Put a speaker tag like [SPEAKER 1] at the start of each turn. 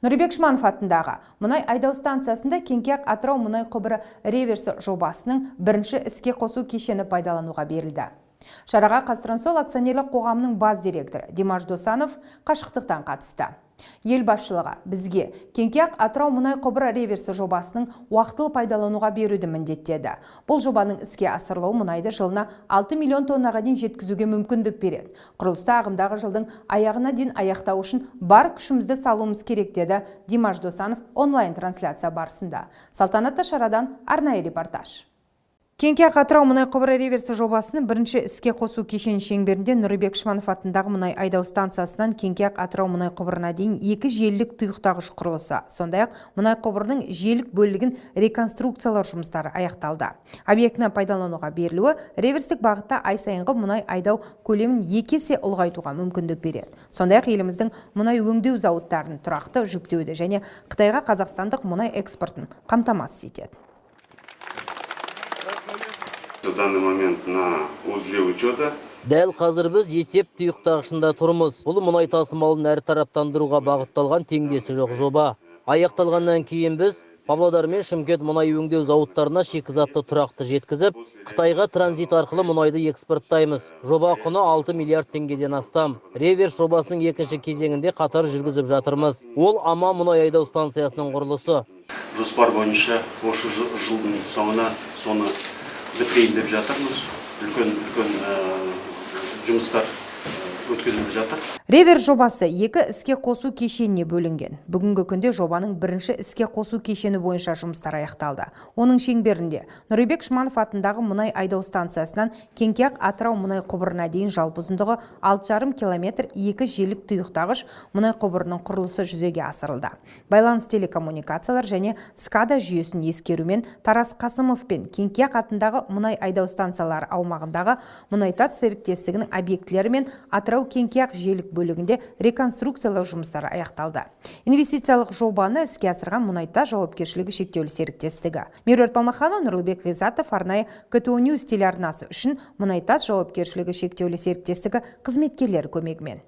[SPEAKER 1] Нұрибек Шманов атындағы мұнай айдау станциясында Кеңкияқ Атырау мұнай құбыры реверсі жобасының бірінші іске қосу кешені пайдалануға берілді. Шараға «Қазтрансойл» акционерлік қоғамының бас директоры Димаш Досанов қашықтықтан қатысты. Ел басшылығы бізге Кеңкияқ Атырау мұнай құбыры реверсі жобасының уақытылы пайдалануға беруді міндеттеді. Бұл жобаның іске асырылуы мұнайды жылына 6 миллион тоннаға дейін жеткізуге мүмкіндік береді. Құрылысты ағымдағы жылдың аяғына дейін аяқтау үшін бар күшімізді салуымыз керек, деді Димаш Досанов онлайн трансляция барысында. Салтанатты шарадан арнайы репортаж. Кеңкияқ Атырау мұнай құбыры реверсі жобасының бірінші іске қосу кешені шеңберінде Нұрибек Шманов атындағы мұнай айдау станциясынан Кеңкияқ Атырау мұнай құбырына дейін екі желілік тұйықтағыш құрылысы, сондай-ақ мұнай құбырының желілік бөлігін реконструкциялау жұмыстары аяқталды. Объектіні пайдалануға берілуі реверстік бағытта ай сайынғы мұнай айдау көлемін 2 есе ұлғайтуға мүмкіндік береді. Сондай-ақ еліміздің мұнай өңдеу зауыттарын тұрақты жүктеуді және Қытайға қазақстандық мұнай экспортын қамтамасыз етеді.
[SPEAKER 2] В данный момент на узле учета.
[SPEAKER 3] Дәл қазір біз есеп тұйықтағышында тұрмыз. Бұл мұнай тасымалын әртараптандыруға бағытталған теңдесі жоқ жоба. Аяқталғаннан кейін біз Павлодар мен Шымкент мұнай өңдеу зауыттарына шикізатты тұрақты жеткізіп, Қытайға транзит арқылы мұнайды экспорттаймыз. Жоба құны 6 миллиард теңгеден астам. Реверс жобасының екінші кезеңінде қатар жүргізіп жатырмыз. Ол АМА мұнай айдау станциясының құрылысы.
[SPEAKER 4] Жоспар бойынша осы жылдың соңына соны бітірейін деп жатырмыз. Үлкен үлкен жұмыстар өткізіліп жатыр.
[SPEAKER 1] Реверс жобасы екі іске қосу кешеніне бөлінген. Бүгінгі күнде жобаның бірінші іске қосу кешені бойынша жұмыстар аяқталды. Оның шеңберінде Нұрибек Шманов атындағы мұнай айдау станциясынан Кеңкияқ Атырау мұнай құбырына дейін жалпы ұзындығы 6,5 километр екі желілік тұйықтағыш мұнай құбырының құрылысы жүзеге асырылды. Байланыс, телекоммуникациялар және СКАДА жүйесін ескерумен Тарас Қасымов пен Кеңкияқ атындағы мұнай айдау станциялары аумағындағы Мұнайтас серіктестігінің объектілері мен Атырау Кеңкияқ желілік бөлігінде реконструкциялау жұмыстары аяқталды. Инвестициялық жобаны іске асырған «Мұнайтас» жауапкершілігі шектеулі серіктестігі. Меруерт Балмаханова, Нұрлыбек Ғизатов, арнайы КТО Ньюс телеарнасы үшін Мұнайтас жауапкершілігі шектеулі серіктестігі қызметкерлері көмегімен.